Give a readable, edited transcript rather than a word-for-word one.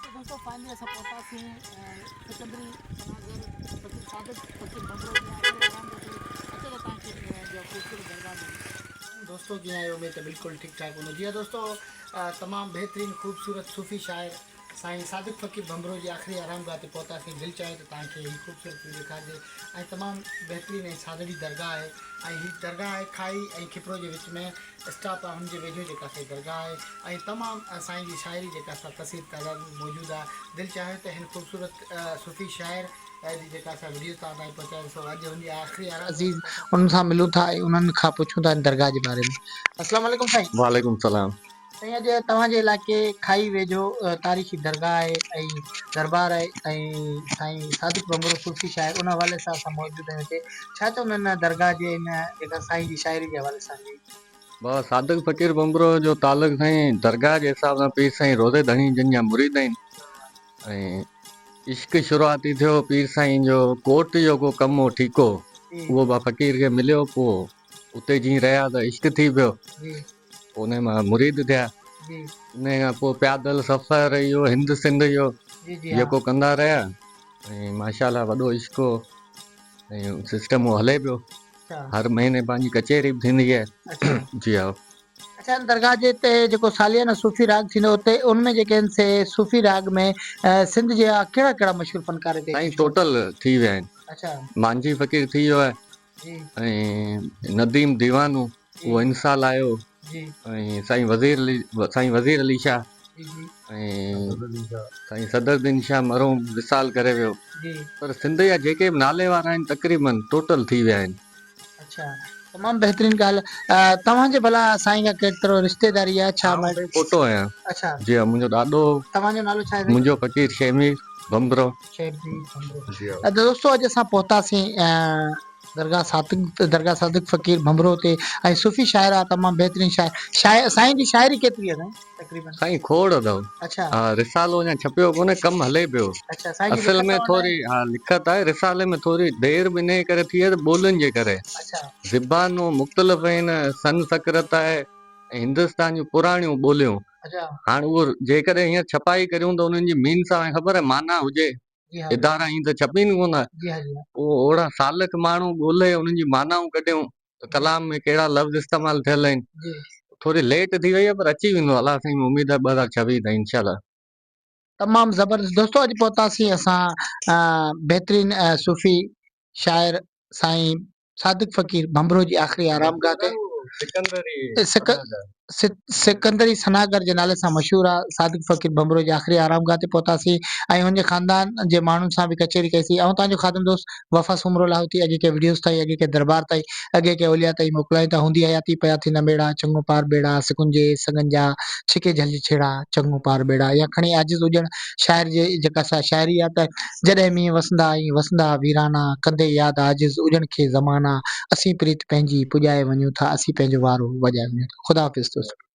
ته دوستو فائنلي اسان پهتاسين سڪندري پناهگير فقير صادق فقير ڀنڀرو جي آخري آرام گاهه تي اچو ته توهان کي جو خوبصورت درگاهه ڏيون. دوستو ڪيئن آهيو اميد ته بلڪل ٺيڪ ٺاڪ هوندو جي ها دوستو تمام بهترين خوبصورت صوفي شاعر سائين صادق فقير ڀنڀرو جي آخري آرام گاهه تي پهتاسين دل چاهيو ته توهان کي هي خوبصورت ويو ڏيکارجي ۽ تمام بهترين ۽ سادڙي درگاهه آهي ۽ هي درگاهه آهي کائي ۽ کپرو جي وچ ۾ اسٽاپ آهي ان جي ويجهو جيڪا سائين درگاهه آهي ۽ تمام سائين جي شاعري جيڪا سا ڪثير تعداد ۾ موجود آهي دل چاهيو ته هن خوبصورت صوفي شاعر جي جيڪا سا وڊيو توهان تائين پهچايان سو اڄ هن جي آخري آرام عزيز انهن سان ملون ٿا ۽ انهن کان پڇون ٿا هن درگاهه جي باري ۾ السلام عليڪم سائين. وعليڪم السلام. سائين اڄ توهان جي علائقي کائي ويجهو تاريخي درگاهه آهي ۽ دربار آهي ۽ سائين صادق ڀنڀرو صوفي شاعر ان حوالي سان اسان موجود آهيون هتي ڇا چوندا ان درگاهه جي ان جيڪا سائين جي شاعري جي حوالي سان جي. بابا صادق فقير ڀنڀرو جو تعلق سائين درگاهه جي حساب سان پير سائين روضي ڌڻي جن جا مريد آهن ۽ عشق شروعاتي ٿيو پير سائين جو ڪوٽ جو ڪو ڪم هو ٺيڪو اهو با فقير کي مليو پوء اتي جي رهيا ته عشق ٿي پيو پوء انهي مان مريد ٿيا انهي کان پوء پيادل سفر اهو هند سنڌ جو جيڪو ڪندا رهيا ۽ ماشاء الله وڏو عشق هو ۽ سسٽم هو هلي پيو هر مهيني پنهنجي ڪچهري به ٿيندي آهي جي ها. اڇا ان درگاهه جي تي جيڪو ساليانه صوفي راڳ ٿيندو اتي ان ۾ جيڪي آهن سي صوفي راڳ ۾ سنڌ جا ڪهڙا ڪهڙا مشهور فنڪار هتي سائين ٽوٽل ٿي ويا آهن مانجهي فقير ٿي ويو آهي ۽ نديم ديوانو اهو ان سال آيو ۽ سائين وزير علي سائين وزير علي شاهه ۽ سائين صدر الدين شاهه مرحوم وصال ڪري ويو پر سنڌ جا جيڪي به نالي وارا آهن تقريبن ٽوٽل ٿي ويا آهن. اڇا تمام بهترين ڳالهه توهان جي ڀلا سائين کان ڪيترو رشتيداري آهي ڇا آئون سائين پوٽو آهيان. اڇا جي ها منهنجو ڏاڏو توهان جو نالو ڇا آهي سائين؟ منهنجو فقير شهمير ڀنڀرو. شهمير ڀنڀرو دوستو اڄ اسان پهتاسين درگاهه صادق درگاهه صادق فقير ڀنڀرو تي ۽ صوفي شاعر آ تمام بهترين شاعر شاعر سائين جي شاعري ڪيتري آ سائين تقريبا. سائين کوڙ اٿو. اڇا. ها رسالو اڃا ڇپيو ڪونهي ڪم هلي پيو. اڇا سائين جي اصل لکت ۾ وٽ ٿوري آهي؟ ها لکت آهي رسالي ۾ ٿوري دير به انهي ڪري ٿي آهي ته ٻولين جي ڪري. اڇا. زبانون مختلف آهن سنسڪرت آهي ۽ هندستان جون پراڻيون ٻوليون. اڇا. هاڻ اهو جيڪڏهن هينئر ڇپائي ڪريون ته انهن جي مينس آهي خبر آهي معنيٰ هجي. ادارا ائين ته ڇپين ڪونه. پوء اوڙا سالڪ ماڻهو ڳولهي انهن جي معنائون ڪڍيون ته ڪلام ۾ ڪهڙا لفظ استعمال ٿيل آهن. ٿوري ليٽ ٿي وئي آهي پر اچي ويندو الله سائين ۾ اميد آهي 2026 تائين انشاء الله. تمام زبردست دوستو اڄ پهتاسين اسان بهترين صوفي شاعر سائين صادق فقير ڀنڀرو جي آخري آرامگاهه تي سڪندري ثناگر جي نالي سان مشهور آ صادق فقير ڀنڀرو جي آخري آرامگاهه تي پهتاسين ۽ هن جي خاندان جي ماڻهن سان به ڪچهري ڪئي سين آئون توهان جو خادم دوست وفا سومرو لاهوتي اڳي ڪنهن وڊيوز تائين اڳي ڪنهن دربار تائين اڳي ڪنهن اولياء تائين موڪلايون ٿا هوندي حياتي پيا ٿيندا ميڙا چڱو پار ٻيڙا سڪن جي سڱن جا ڇڪي جهلج ڇيڙا چڱو پار ٻيڙا يا کڻي عاجز هجڻ شاعر جي جيڪا سا شاعري آ ته جڏهن مينهن وسندا ۽ وسندا ويرانا، ڪندي ياد عاجز اجڻ کي زمانا، اسين پريت پنهنجي پڄائي وڃون ٿا، اسين پنهنجو وارو وڄائي وڃون ٿا. خدا حافظ دوستو.